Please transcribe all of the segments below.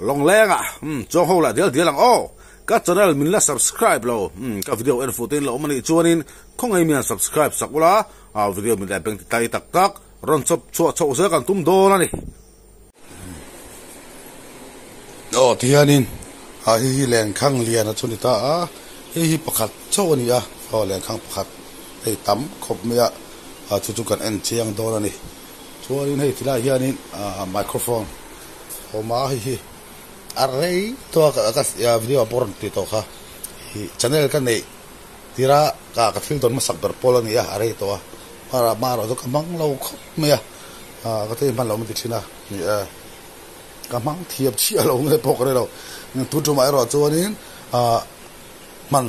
Lawngleng ah umm chuang ho lah dial dial ang aw. Ka channel min la subscribe lo umm ka video en fuh te in la awm anih chuanin khawngaih mi han subscribe sak ula ah video min leh beng ti tai tak tak rawn chawp chhuah chhoh zel kan tum dawn a ni. Aw tihianin ah hei hi lenkhang lian a chu ni ta a hei hi pakhat chauh a ni a aw lenkhang pakhat hei tam khawp mai a ah chu chu kan en chiang dawn a ni chuanin hei tilai hianin ah microphone awm a hei hi a rei tawh a ka video ah pawh rawn ti tawh kha ih channel ka neih tir a ka thil dawn hmasak ber pawl a ni a a rei tawh a hmarah chu ka hmang lo khawp mai a ah ka thei hman lo min ti thin a ni e. Ka hmang thiam chiah lo nge pawh ka hrelo. Thu tumah erawh chuanin ah hman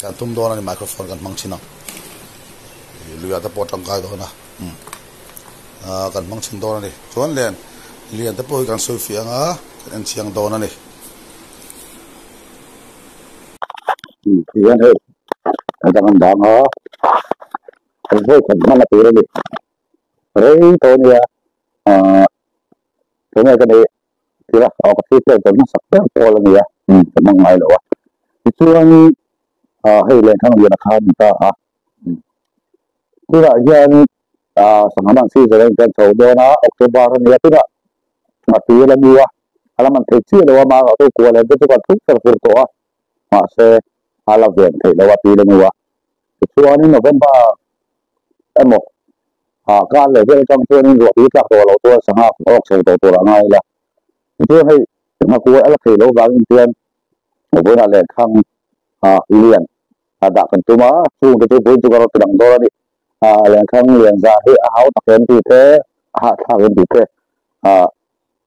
kan tum dawn a ni microphone kan hmang thin ang. Luiah te pawh tangkai dawn a ah kan hmang thin dawn a ni. Chuan len lian te pawh hi kan sawi fiah ang a kan en chiang dawn a ni. Tihian hei a dang an dang a, vawi khat hman a tur a ni. Rei tawh a nia ah. Tunge ka neih tir a, aw ka thil pek dawn hmasak ber pawl a ni a, umm ka hmang ngai lo a. Tichuan ah hei lenkhang lian a kha a ni ta a, umm tunah hian ah sangha man season a intan chho dawn a, October a ni a, tunah a tui a la nu a, a la man thei chiah lo a, mahse a kual en te chu kan thlung fer fur tawh a, mahse a la ven theih lo a tui la nu a. Tichuanin November emaw ah kar leh vel atang chuanin ruah tui tlak tawh loh chuan sangha awk chho tawh tur a ngai la. Tichuan hei nghakuai a la thei lo vangin chuan vawiinah lenkhang ah lian a dah kan tum a, chungte chu vawiin chu ka rawn ti lang dawn a ni. Ah lenkhang lian zar hi a hau tak em tih te, a hahthlak em tih te ah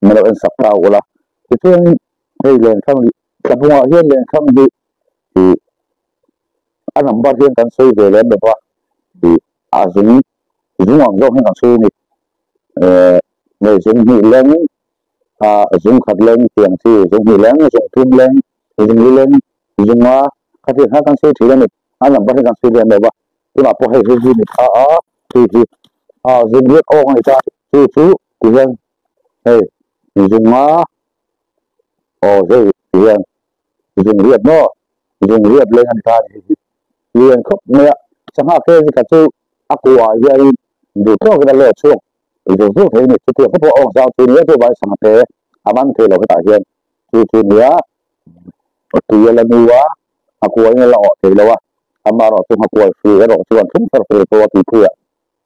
min lo en sak ta ula. Tichuanin hei lenkhang tlabungah hian lenkhang hi ih a number hian kan sawi ve lem lo va ih a zung zung ang zawk hian kan sawi a ni eh hei zung hnih leng ah zung khat leng tih ang chi zung hnih leng zung thum leng zung li leng zung a khatiang khan kan sawi thin a ni a number hi kan sawi lem lo va tunah pawh hei hei hi ni tha a hei hi ah zung riat awk a ni ta chu chu tihian hei zung a aw hei tihian zung riat maw. Zung riat leng an ta ni hi lian khawp mai a, sangha ke zikhat chu a kuah hianin duh tawkin a let chhuak zur zur thei a ni. Chutiang khawp pawh a awk zau chu nia chuvangin sangha te a man thei lo hetah hian chu chu nia tui a la nu a, a kuahin a la awh thei lo a, amaherawhchu nghakuai hrui erawh chuan thlung fer fer pawh a tui phui a,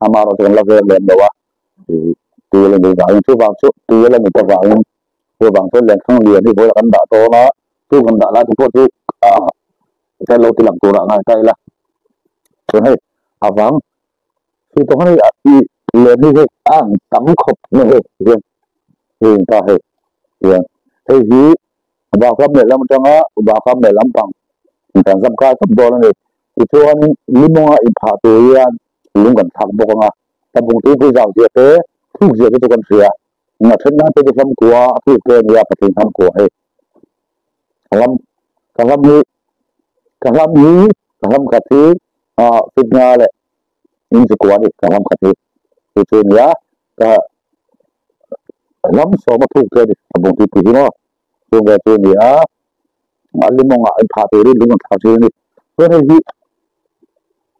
amaherawhchu kan la veng lem lo a, tui a la nu vangin chuvang chu tui a la nut avangin chuvang chuan lenkhang lian hi vawilah kan dah dawn a. Chu kan dah lai te pawh chu ah kan lo ti lang tur ah ngai ta ila chuan hei a vang khi tawng hi i len hi hei a ang tam khawp mai hei hian hei ta hei hian hei hi bakam lehlam atanga bakam lehlam pang kan zam kai tawp dawn a ni tichuanin limawnga inphah tur hian lung kan thlak bawk ang a tlabung tuipui zau zia te thuk zia te chu kan hria. Nga then nan te chu hlam kua a thuk te a nia patling hlam kua hei ka hlam ka hlam hi ka hlam hi ka hlam khat hi ah fit nga leh inch kua a ni ka hlam khat hi chu chu a nia ka hlam sawm a thuk te a ni a bung tih pui hi maw chung vel chu a ni a a limawngah in phah turin lung an thlak thin a ni chuan hei hi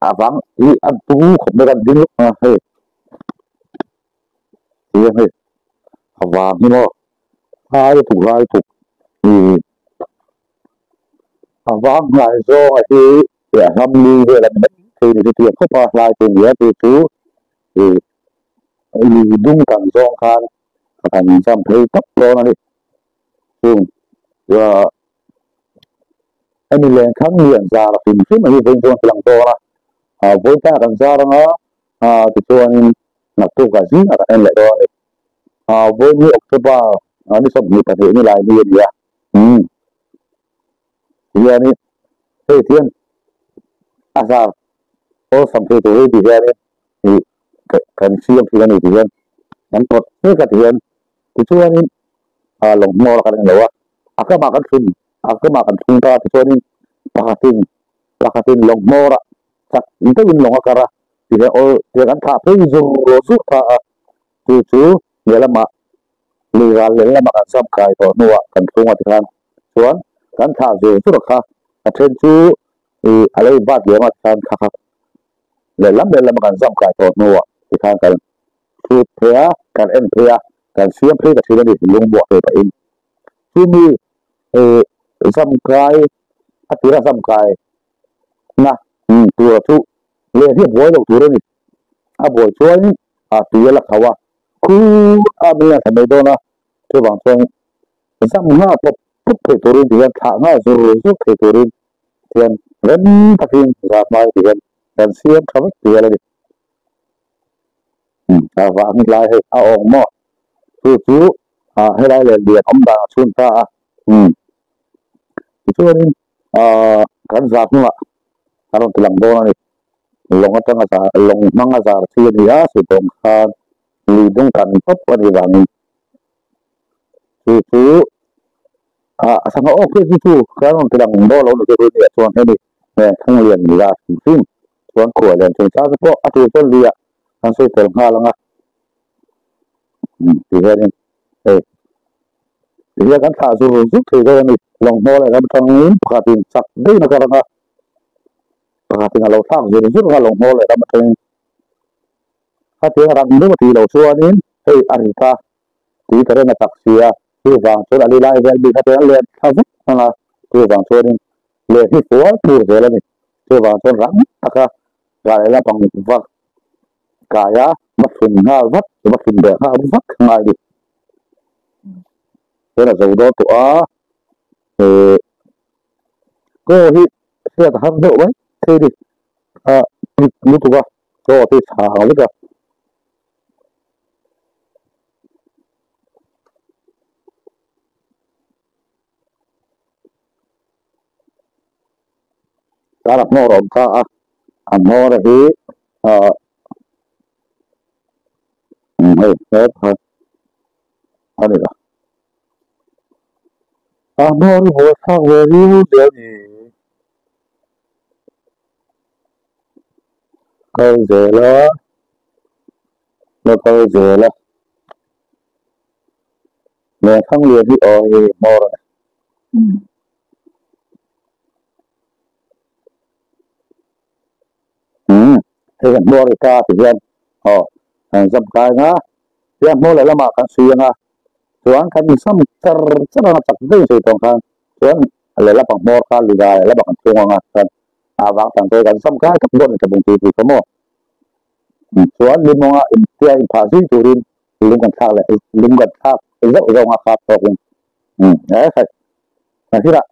a vang hi a tu khawp mai kan ding lawk a hei. Tiang hei a vang hi maw hlai tuk hlai tuk ih a vang hnai zawng a hi a hlam li vel a ni mai thei ni chu tiang khawp a hlai tur nia chu chu ih lui dung kan zawng khan a kan incham phei tawp dawn a ni chung ah hemi lenkhang lian zar a hrim hrim a hi vawiin chuan a ti lang dawn a ah vawiin tlaiah kan zar ang a ah tichuanin Naktuk ah zingah kan en leh dawn a ni. Ah vawiin hi October ni 22 ni lai ni a ni a. Umm tihianin hei hian a zar awlsam thei tur hi tihianin ih kan siam thin a ni tihian kan pawt vek a tihian tichuanin ah lawng hmawr a kan en lo a, a kamah kan thlun a kamah kan thlung ta tichuanin pakhatin pakhatin lawng hmawr ah chak deuhin lawng a kar a. Tihian awl tihian an thlah phei zur zur ta a, chu chu lehlamah Lui ral leh lama kan sam kai tawh hnuah kan thlung a tikhan chuan kan thlah zur zur a kha a then chu ih a lo inbat liam a tikhan kha kha lehlam lehlam a kan zam kai tawh hnuah tikhan kan thut phei a kan en phei a kan siam phei ta thin a ni lungmuah phei pahin chumi ih zam kai a tira zam kai na tura chu leh hi a buai lo tur a ni a buai chuan a tui a la kho a. Khu a min a thla mai dawn a, chuvang chuan zam nghal pawp pawp thei turin ti hian thlah nghal zur zur thei turin tihian rem takin zar hmai ti hian kan siam tha vek zel a ni. Umm a vah ni lai hei a awng maw? Chu chu ah helai leh lian awm dan a chhun ta a, umm tichuanin ah kan zar hnungah a rawn ti lang dawn a ni. Lawng atanga zar lawng hmanga zar chi a ni a, sitawng khan lui dung kan tawp a nih vangin chu chu ah sangha awk hi chu chu kan rawn ti lang dawn lo ni chu ni ah chuan hemi Thanglian zar hrim hrim chuan khuah lian chungchang te pawh a tul chuan luiah an sawi tel nghal ang a ti hianin hei ti hian kan thlah zur zur thei dawn a ni lawng hnawl leh ram atangin pakhatin chak daih na kar ang a. Pakhatin a lo thlak zur zur a, lo hnawl leh ram atangin khatiang ram deuh a tih loh chuanin hei a rit a tui ka reng a chak si a, chuvang chuan a li lai vel bik khatiang a let thla vek hmang a, chuvang chuanin leh hi fual tur zel a ni. Chuvang chuan rang taka ral leh lampang va kai a, va thlun nghal vat, va thlun beh nghal vat kha ngai a ni. Chuan a zo dawn tawh a, eh Kaw hi hriat a har deuh mai thei a ni. A pik lutuk a, kaw te hi chhang vek a. Tana hmawr a awm ta a, a hmawr hi ah hei hmawr kha a ni lo. A hmawr hi hawi thlak ve riau zel ni. Kal zel a, la kal zel a. Lenkhang lian hi aw hei hmawr a ni. Umm hei kan hmawr i ta ti hian aw kan zam kai anga tiang hmawr leh lamah kan sui anga chuan kan insam char char anga chak daih sawi tawng khan chuan lehlam pang hmawr kha lui dah lehlam ah kan chhung anga chuan a vang tang te kan zam kai tak dawn a ni tlabung tui pui kha maw chuan limawng ah intia inphah zui turin lung kan thlak leh lung kan thlak zauh zauh anga kha tawkin umm he khai Mahirah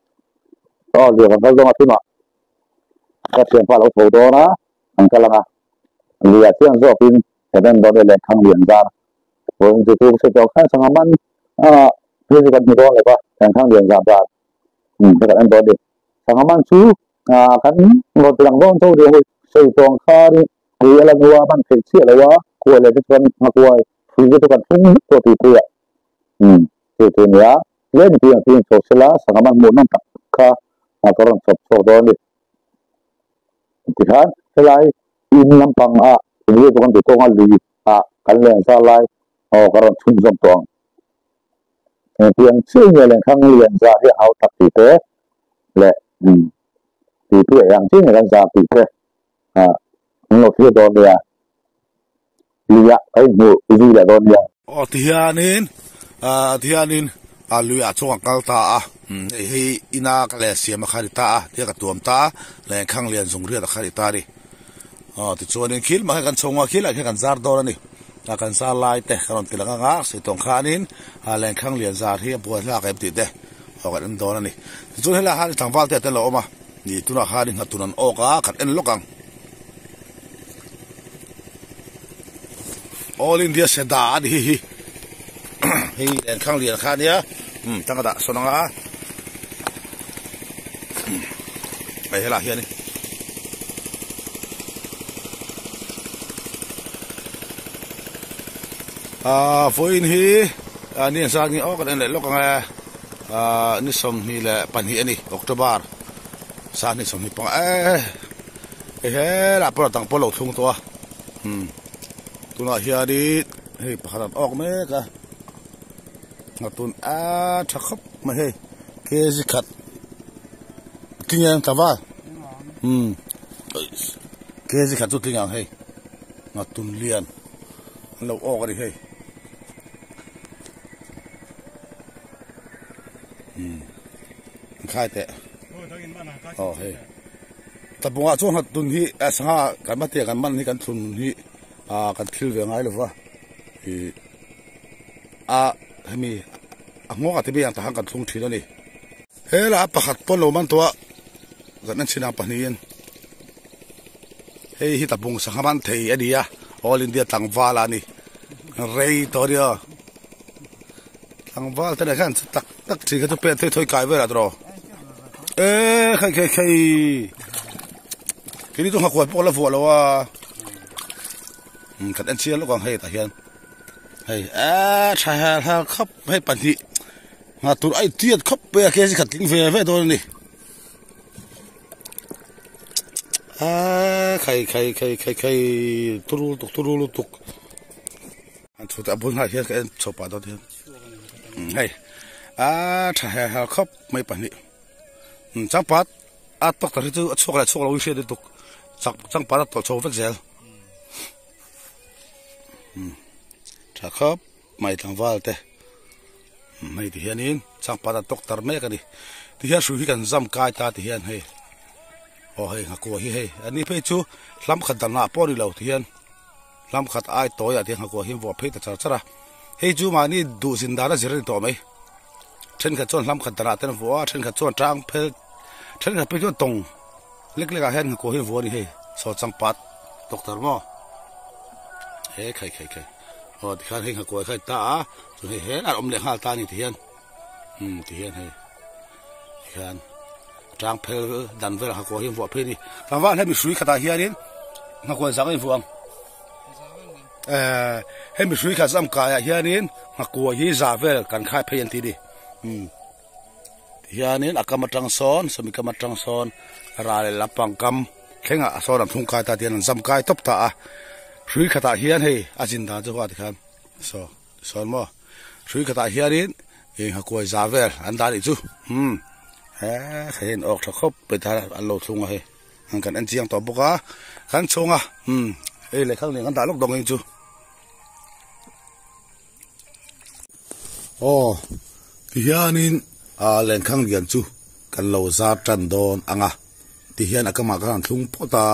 aw zir kan kal dawn a tunah ka thianpa a lo tho dawn a an kal ang a luiah chiang zawkin kan en dawn e lenkhang lian zar vawiin chu chu sawi tawh khan sangha man a hei chu kan hmu dawn lo va lenkhang lian zar zar umm hei kan en dawn a ni sangha man chu ah kan rawn ti lang dawn chauh a ni hei sawi tawh ang khan tui a la nua a man theih chiah lo a kuai leh te chuan nghakuai hrui te chu kan thlung vek tawh tih puiah umm chu chu a nia. Tlem tih ang tih chho sela sangha man hmuh nawm tak kha ka rawn chhawp chhuak dawn a ni. Tikhan helai in lampang ah video chu kan ti tawng a lui ah kan len zar lai aw ka rawn chhun zawm tawh ang. Engtiang chiah nge lenkhang lian zar hi a hau tak tih te leh tih pui ang chiah nge kan zar tih te ah an lo thlir dawn nia. Luiah ka inhmuh zui leh dawn nia. Aw tihianin ah tihianin ah luiah chuan ka kal ta a hei hi ina ka leh siam a kha ni ta a tia ka tuam ta a lenkhang lian zung riat a kha ni ta a ni aw tichuanin khil mah hi kan chhung a khilai khian kan zar dawn a ni ah kan zar lai te ka rawn ti lang ang a sitawng khanin ah lenkhang lian zar hi a buai hlak em tih te aw kan en dawn a ni tichuan helaiah hian tlangval te a tel a awm a ni tunah khan nghatun an awk a kan en lawk ang. All India Seda a ni hi hi hei lenkhang lian kha ania umm tanga dah sawn anga hei helaiah hian ah vawiin hi ni ang zat nge aw kan en leh lawk ang e ah ni 22 a ni October sangni 25 e. Hei helaiah pawh dang pawh a lo thlung tawh a umm tunah hianin hei pakhat an awk mek a. Ngatun a tha khawp mai hei kg khat tling em ta va umm kg khat chu tling ang hei ngatun lian an lo awk a ni hei umm an khai teh aw hei tlabungah chuan ngatun hi a sangha kan hmatia kan man hi kan thlun hi ah kan thil ve ngai lo va ih. A hemi a nghawng ah te biang tahan kan thlung thin a ni. He lah pakhat pawn lo man tawh a kan en chhin ang pahnihin hei hi tabung sangha man thei a ni a all India tlangval a ni rei tawh a nia tlangval te nen khan tak tak thin kha chu pen thawi thawi kai velah tawh e khai khai khai keini chu nghakuai pawh la vuah lo a kan en chiang lawk ang hei tah hian. Hei eee tha hel hel khawp hei pahnih nghah tur a intiat khawp mai a kg khat tling ve ve dawn a ni eee khai khai khai khai khai turu lutuk turu lutuk an chhut a bul hnaiah hian ka en chho pah dawn hian hei aaa tha hel hel khawp mai pahnih changpat a tawk tak hi chu a chhuak leh chhuak lo hi hriat lutuk changpat a tawlh chho vek zel. Tha khawp mai tlangval te hei ti hianin changpat a tawk tar mek a ni tihian hrui hi kan zam kai ta ti hian hei aw hei nghakua hi hei ani phei chu hlam khat dan ah pawh a ni lo ti hian hlam khat ai tawi ah te nghakua hi an vuah phei ta char char a hei chu mahni duh zin dan a zir a ni tawh mai thenkhat chuan hlam khat dan ah te an vuah a thenkhat chuan tang phel thenkhat phei chuan tawng. Lek lek ah hian ngakua hi vuah a ni hei saw changpat doctor maw he khai khai khai aw tikhan hei ngakua kha ta a chuan hei helai a awm leh nghal ta a ni tihian umm tihian hei tikhian tang phel dan velah ngakua hi an vuah phei a ni tlangval hemi hrui khatah hianin ngakua zang a invuah ang ehh hemi hrui khat zam kaiah hianin ngakua hi za vel kan khai phei an ti a ni umm. Tihianin a kam atang sawn sawmi kam atang sawn ral leh lampang kam thlengah a sawn an thlung kai ta tihian an zam kai tawp ta a hrui khatah hian hei a zin dan chu a tikhan saw sawn maw hrui khatah hianin ih nghakuai za vel an dah anih chu umm he hei an awk tha khawp mai ta an lo thlung a hei an kan en chiang tawh bawk a kan chhunga umm hei lehkha nen kan dah lawk dawng hi chu. Aw tihianin ah lenkhang lian chu kan lo zar tan dawn ang a tihian a kamah khan an thlung phawt a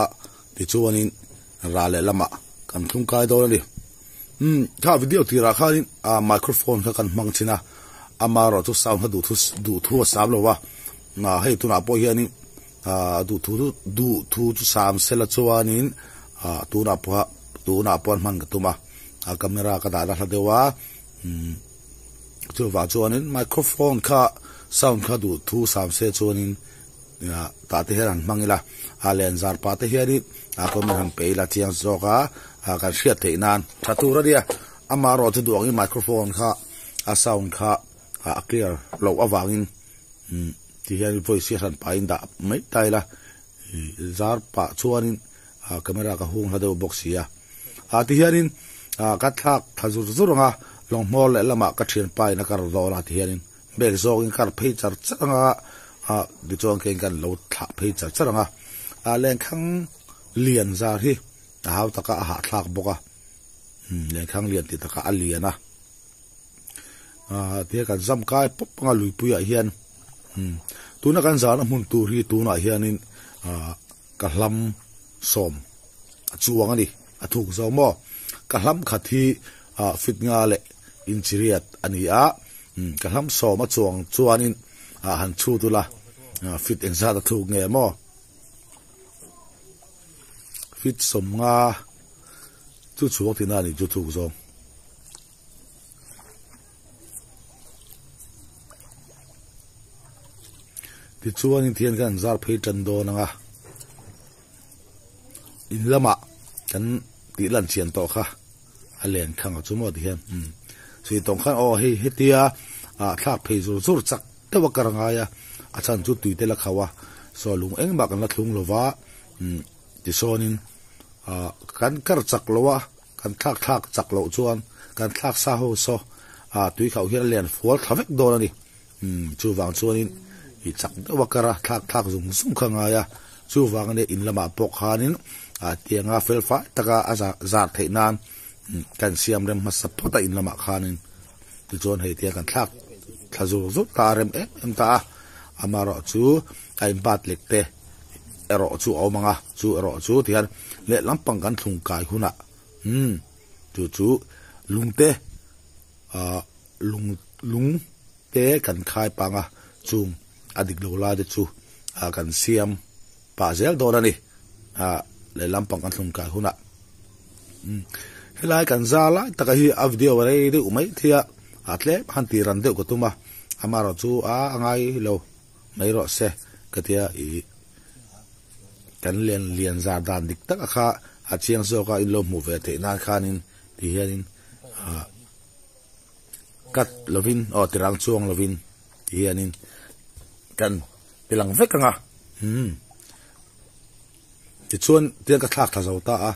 tichuanin ral leh lamah kan thlung kai dawn a ni umm kha video tirah khanin ah microphone kha kan hmang thin a amaherawhchu sound kha duhthu duhthu a sam lo va ah hei tunah pawh hianin ah duhthu duhthu chu sam sela chuanin ah tunah pawha tunah pawh hman ka tum a. A camera ka dah nasa deuh a umm chuvang chuanin microphone kha sound kha duh thu sam se chuanin ah tah te hian han hmang ila a len zar pah te hianin a comment han pe ila chiang zawk a ah kan hriat theih nan tha tur a nia amaherawh chu duh angin microphone kha a sound kha a clear loh avangin umm ti hian voice hi a hran pahin dah mai ta ila ih zar pah chuanin ah camera ka hung hla deuh bawk si a. Ah tihianin ah ka thlak thla zur zur ang a, lawng hmawr leh lamah ka thianpa in a kar dawn a tihianin bag zawngin kar phei char char ang a, ah tichuan keiin kan lo thlah phei char char ang a, ah lenkhang lian zar hi a hau taka a hahthlak bawk a, umm lenkhang lian tih takah a lian a, ah tihian kan zam kai pawp ang a luipuiah hian umm tuna kan zahna hmun tur hi tunah hianin ah ka hlam sawm a chuang a ni a thuk zo maw ka hlam khat hi ah fit nga leh inch riat a ni a umm ka hlam sawm a chuang chuanin ah han chhut ula ah fit engzat a thuk nge maw fit sawm nga chu chhuak tihna a ni chu thuk zawng. Tichuan inthian khan an zar phei tan dawn ang a, in lamah kan tih lan chian tawh kha a len khang a chu maw tihian umm chhui tawng khan aw hei hetia ah thlak phei zur zur chak deuh a kar ngai a, a chhan chu tui te la khauh a saw lung engmah kan la thlung lo va umm tisawnin ah kan kar chak lo a. Kan thlak thlak chak loh chuan kan thlak sa ho saw ah tui khauh hian a len fual thla vek dawn a ni. Umm chuvang chuanin i chak deuh a kar a thlak thlak zung zung kha ngai a, chuvang ania in lamah pawh khanin ah tianga fel fai taka a zar theih nan kan siam rem hmasa phawt a in lamah khanin tichuan hei tiang kan thlak thla zur zur ta a rem em em ta a, amaherawh chu a in bat lek te erawh chu a awm ang a, chu erawh chu tihian lehlam pang kan thlung kai hunah umm chu chu lungte ah lung lung te kan khai pang a, chung a dik lo lai te chu ah kan siam pah zel dawn a ni ah lehlam pang kan thlung kai hunah umm helai kan za lai taka hi a video rei deuh mai thei a ah tlem han tih ran deuh ka tum a amaherawh chu a a ngai lo mai rawh se ka tia ih kan lian lian zar dan dik tak a kha a chiang zawk a in lo hmuh ve theih nan khanin ti hianin ah. Cut lovin aw tirang chuang lovin ti hianin kan ti lang vek ang a umm tichuan tiang ka thlak thla zo ta a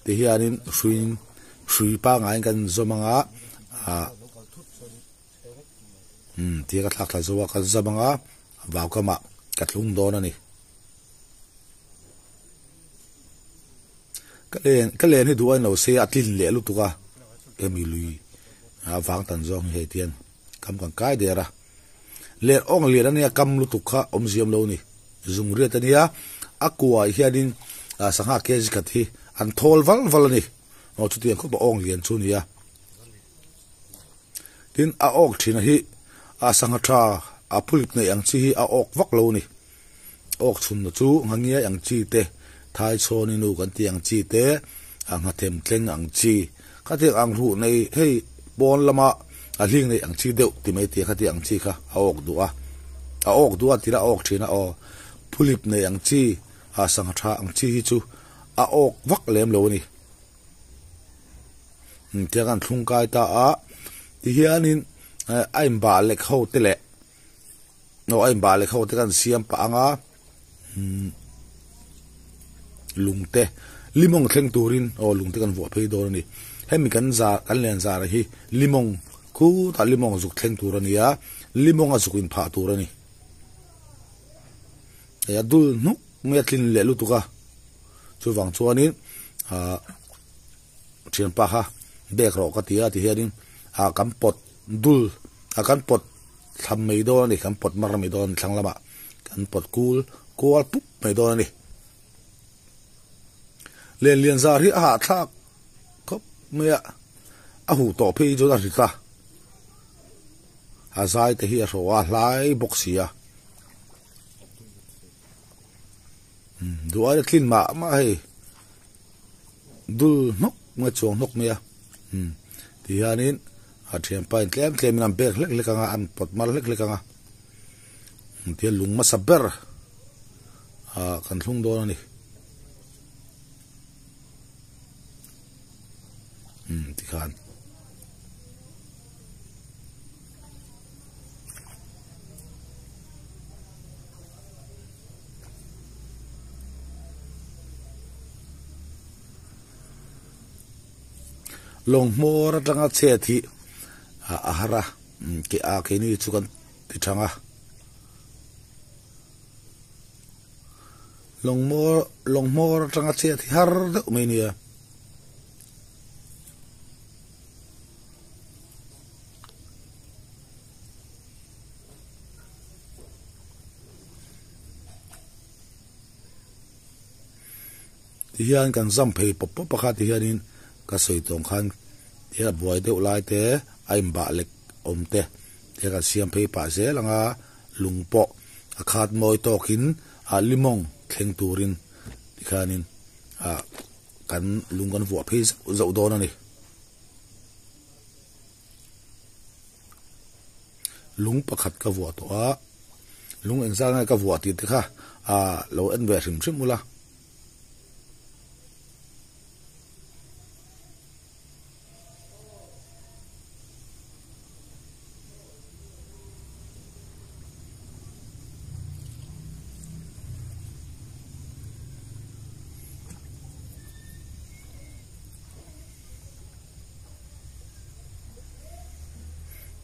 ti hianin hruiin hrui pangaiin kan zawm ang a ah umm tiang ka thlak thla zo a kan zawm ang a vau kamah ka thlung dawn a ni. Ka len ka len hi duh a inlo se a tlin leh lutuk a hemi lui a vang tan zawng hi hei tian kam kan kai der a len awng lian ania kam lutuk kha awm ziam lo ni zung riat ania a kuai hianin ah sangha kg khat hi an thawl val val ani aw chutiang khawp a awng lian chu ania tin a awk thin a hi a sangha tha a phulip neih ang chi hi a awk vak lo ni. Awk chhunna chu nghangiai ang chi te, thaichhawni nu kan tih ang chi te, a nghathem tleng ang chi, khatiang ang ruh nei hei pawn lama a hling nei ang chi deuh ti mai tia khatiang ang chi kha a awk duh a, a awk duh a tila a awk thin a aw, phulip nei ang chi, a sangha tha ang chi hi chu a awk vak lem lo a ni. Tiang an thlung kai ta a, tihianin a inbah lek ho te leh. Aw a inbah leh kho te kan siam pah ang a umm lung te limawng thleng turin aw lung te kan vuah phei dawn a ni hemi kan zar kan len zar hi limawng khutah limawng zuk thleng tur a ni a limawng a zuk in phah tur a ni hei a dul hnuk mai a tlin leh lutuk a chuvang chuanin ahh thianpa kha bek rawh ka ti a tihianin ah kan pawt dul ah kan pawt thlam mai dawn a ni kan pawt mar mai dawn a ni thlang lamah kan pawt kul kual pup mai dawn a ni len lian zar hi a hahthlak khawp mai a a huh tawh phei chuan a rit a a zai te hi a hrawh a hlai bawk si a duh aia tlin mah mah hei. Dul hnawk mai chuang hnawk mai a umm ti hianin a thianpa in tlem tlem in an bek hlek hlek ang a an pawt mar hlek hlek ang a tihian lung hmasa ber ah kan thlung dawn a ni umm tikhan. Lawng hmawr atanga chhet hi a har a ke a keini chu kan ti thang a lawng hmawr lawng hmawr atanga chhet hi har deuh mai nia. Tihian kan zam phei pawp pawp a kha tihianin ka sawi tawng khan tihian a buai deuh lai te a inbah lek awm te tihian kan siam phei pah zel ang a lung pawh a khat mawi tawkin ah limawng thleng turin tikhanin ah kan lung kan vuah phei zauh zauh dawn a ni. Lung pakhat ka vuah tawh a, lung engzat nge ka vuah tih te kha ah lo en ve hrim hrim ula.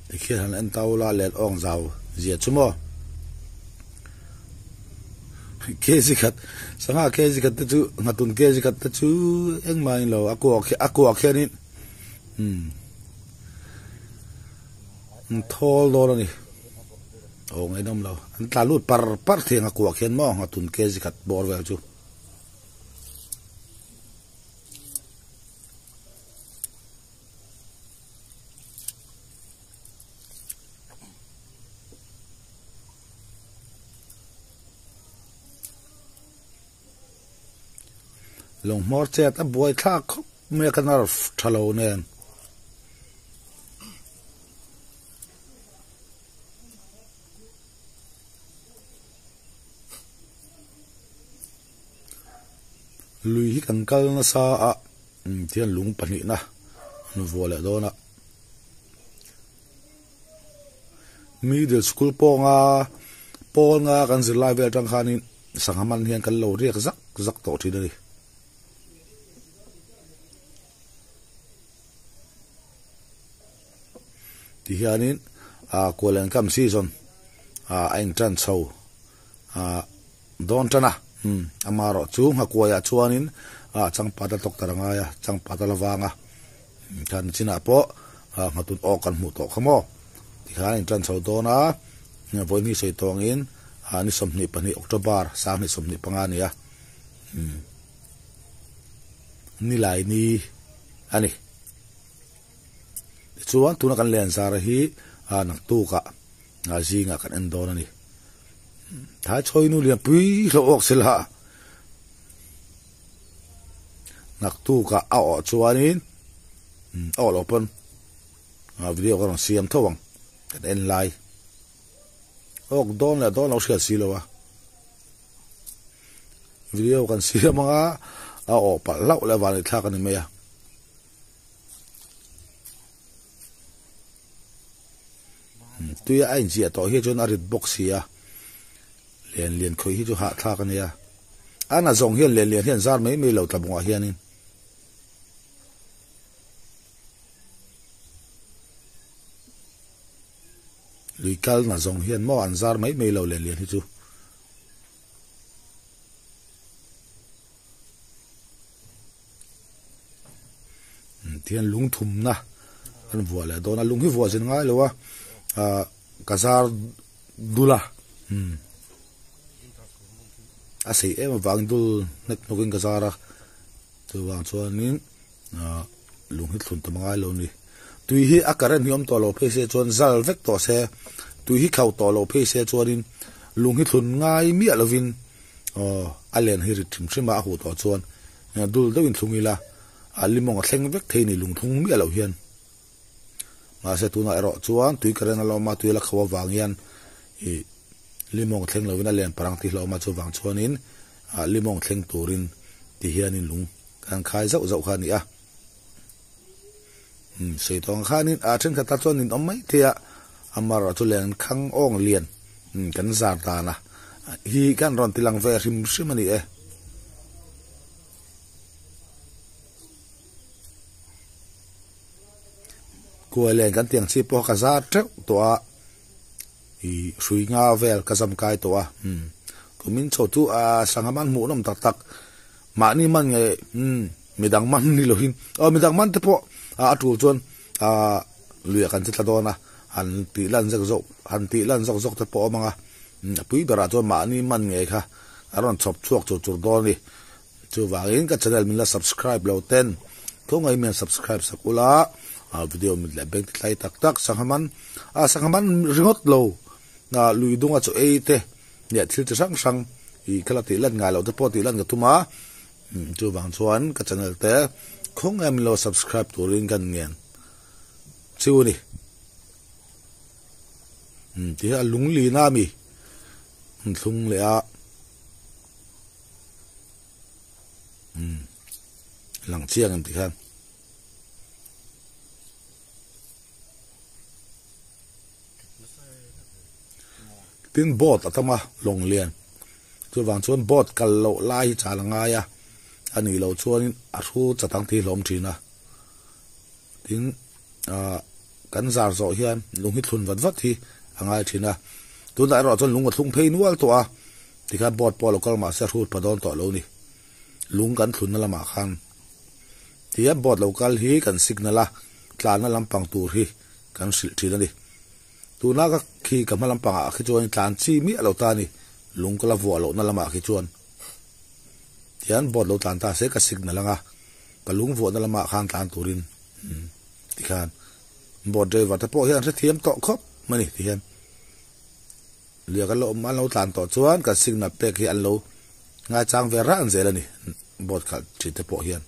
Tikhian han en ta ula len awng zau zia chu maw. Kg khat sangha kg khat te chu nghatun kg khat te chu engmah in lo a kuak a kuak hianin umm an thawl dawn a ni aw ngaihnawm lo an tla lut par par thei ang a kuak hian maw nghatun kg khat bawr vel chu. Lung hmawr chet a buai thlak khawp mai a ka nerve tha lo nen. Lui hi kan kal nasa a tihian lung pahnihna an vuah leh dawn a middle school pawnga pawl nga kan zirlai vel atang khanin sangha man hian kan lo riak zak zak tawh thin a ni. Tihianin ah Kuala-Income season ah a intan chho ah dawn tan a umm amaherawh chu nghakuaiah chuanin ah changpat a tawk ta ngai a changpat a la vang a khan chinah pawh ah nghatun awk kan hmuh tawh kha maw tikhan a intan chho dawn a vawihnih sawi tawngin ah ni 22 October 2025 a ni a umm nilai ni a ni. Tichuan tuna kan len zar hi ah naktukah ah zingah kan en dawn a ni. Thai chhawi nu lian pui hlauh awk sel ha. Naktukah a awh chuanin a awh loh pawn ah video ka rawn siam tho ang kan en lai. Awk dawn leh dawn lo hriat si lo a. Video kan siam anga a awh palh hlauh leh van thlak a ni mai a. Tuia a inziah tawh hi chuan a rit bawk si a, lian lian khawi hi chu hahthlak a nia. A na zawng hian lian lian hian zar mai mai lo tlabungah hianin. Lui kal na zawng hian maw an zar mai mai lo lian lian hi chu. Tihian lung thumna an vuah leh dawn a lung hi vuah zin ngai lo a ah ka zar dul a umm a sei em avangin dul hnek hnawk in ka zar a chuvang chuanin ah lung hi thlun tam ngai lo a ni tui hi a current hi awm tawh lo phei se chuan zal vek tawh se tui hi khauh tawh lo phei se chuanin lung hi thlun ngai miah lovin aw a len hi rit hrim hrim a a huh tawh chuan dul deuhin thlung ila a limawng a thleng vek thei a ni lungthlung miah loh hian mahse tunah erawh chuan tui current a la awm a tui a la kho avang hian ih limawng thleng lovin a len parang tih hlauh awm a chuvang chuanin ah limawng thleng turin ti hianin lung kan khai zauh zauh kha a ni a umm sawi tawh ang khanin ah thenkhat ah chuan in awm mai thei a amaherawh chu len khang awng lian umm kan zar dan a hi kan rawn ti lang ve hrim hrim a ni e. Kuai len kan tiang chi pawh ka zar teuh tawh a ih hrui nga vel ka zam kai tawh a umm kumin chho chu ah sangha man hmuh nawm tak tak mahni man nge umm midang man ni lovin aw midang man te pawh a tul chuan ah luiah kan che thla dawn a han tih lan zek zawk han tih lan zawk zawk te pawh a awm ang a a pui berah chuan mahni man ngei kha a rawn chhawp chhuak chur chur dawn a ni. Chuvangin ka channel min la subscribe lo ten khawngaih mian subscribe sak ula a video mit leh beng ti tlai tak tak sangha man a sangha man ringawt lo a lui dunga chaw ei te leh thil chi hrang hrang ih kha la tih lan ngai loh te pawh tih lan ka tum a chuvang chuan ka channel te khawngaih min lo subscribe turin kan ngen chu ni ti hi a lunglina ami thlung leh a. Umm lang chiang em tikhan. Tin boat a tam a lawng lian chuvang chuan boat kal loh lai hi chal a ngai a a nih loh chuanin a thu chat ang tih hlawm thin a tin ah. Kan zar zawh hian lung hi thlun vat vat hi a ngai thin a. Tunah erawh chuan lung a thlung phei nual tawh a, tikhan boat pawh a lo kal mahse a hrut pha dawn tawh lo ni. Lung kan thlunna lamah khan tihian boat lo kal hi kan signal a, tlanna lampang tur hi kan hrilh thin a ni. Tuna ka khi ka hma lampangah khi chuan tlan chi miah lo ta a ni, lung ka la vuah lohna lamah khi chuan tihian boat lo tlan ta se ka signal ang a, ka lung vuahna lamah khan tlan turin tikhan boat driver te pawh hian an hrethiam tawh khawp mai a ni tihian. Liak an lo awm an lo tlan tawh chuan kan signal pek hi an lo ngaichang ve ran zel a ni boat khalh thin te pawh hian.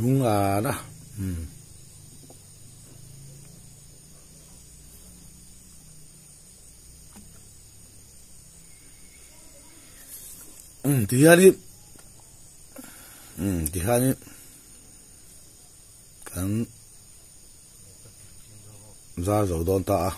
Lung an a umm. Umm ti hianin umm ti hianin kan zar zo dawn ta a.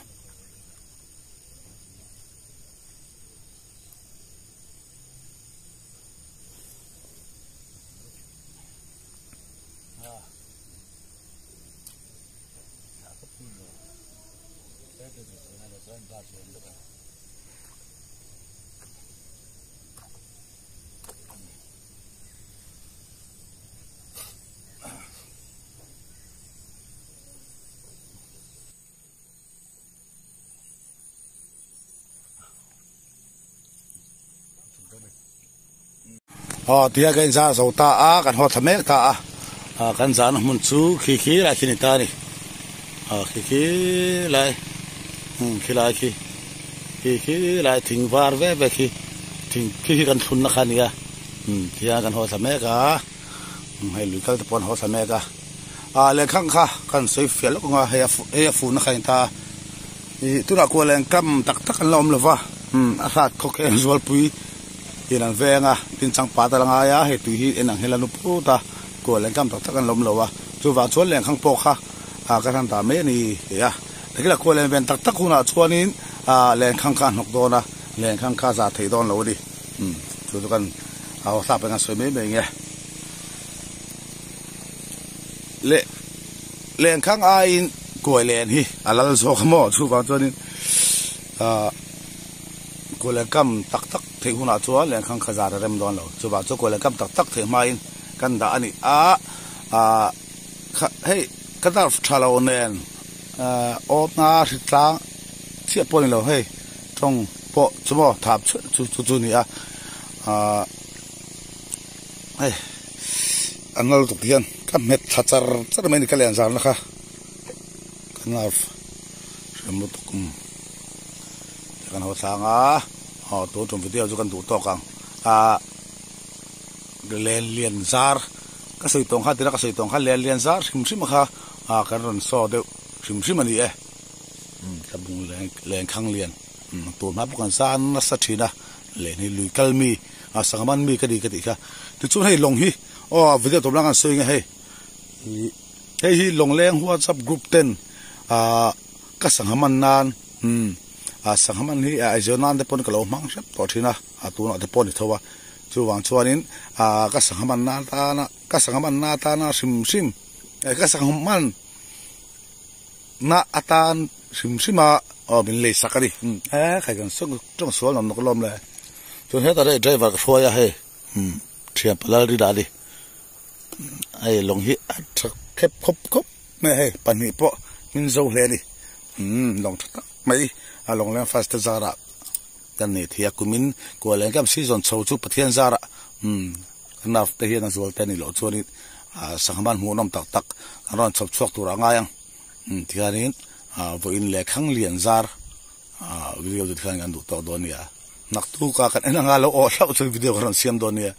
Aw tia ka inzar zo ta a kan haw thla mek ta a ah kan zahna hmun chu khi khi lai khi ni ta a ni ah khi khi lai umm khi lai khi khi khi lai thing var vek vek hi thing khi khi kan thlunna kha a ni a umm tia kan haw thla mek a hei lui kal te pawh an haw thla mek a ah lehkha kha kan sawi fiah lawk ang a hei a hei a fun a kha a ni ta a ih tunah kual eng kam tak tak an la awm lo va umm a hrat khawk hian zualpui in an veng a tin changpa te la ngai a hei tui hi en ang hian la nu phut a kual eng kam tak tak an la awm lo a chuvang chuan lengkhang pawh kha ah ka hran ta mai a ni tih a tikhian kual eng ven tak tak hunah chuanin ah lengkhang kha a hnawk dawn a lengkhang kha a za thei dawn lo a ni umm chu chu kan a haw hlak peng a sawi mai mai nge. Leh lenkhang aiin kuai len hi a lal zawk a maw chuvang chuanin ahh kuai len kam tak tak theih hunah chuan lenkhang kha zar a rem dawn lo chuvang chuan kuai len kam tak tak theih hmain kan dah a ni a ahh kha hei ka dar tha lo nen ahh awmna hritlang chiah pawh a ni lo hei tawng pawh chu maw thap chhuah chu chu chu a ni a ahh. Hei a nal tuk hian ka hmet thla char char mai a ni ka len zar na kha ka nerve hrem lutuk um kan haw tlang a aw tun tum video chu kan duh tawk ang ah len lian zar ka sawi tawng kha tira ka sawi tawng kha len lian zar hrim hrim kha ah kan rawn saw deuh hrim hrim a ni e um ka bung leng lenkhang lian um tun hma pawh kan zan nasa thin a len hi lui kal mi. A sanghaman mi ka ni ka tih kha tichuan hei lawng hi aw video tawp lang an sawi nge hei ih hei hi lawngleng whatsapp group ten ah ka sanghaman nan umm a sanghaman hi a eizawn nan te pawn ka lo hmang hrep tawh thin a a tunah te pawh a ni tho a chuvang chuanin ah ka sanghaman nan tana ka sanghaman na tana hrim hrim eh ka sanghaman na atan hrim hrim a aw min lei sak a ni he khai kan tawng sual nawm nawk lawm le chuan hetah hei driver ka hruai a hei thian palal ri dah a ni hei lawng hi a tha khep khawp khawp mai a hei pahnih pawh min zo hle a ni lawng tha tak mai a lawng leng first te zarah kan nei thei a kumin kual eng kam season chho chu Pathian zarah kan nerve te hian a zual te a nih loh chuanin sangha man hmuhnawm tak tak an rawn chhawp chhuak tur a ngai ang. Tihianin vawiin leh khang lian zar video chu tikhan kan duh tawk dawn nia. Naktuk a kan en anga lo awh hlauh chuan video ka rawn siam dawn nia.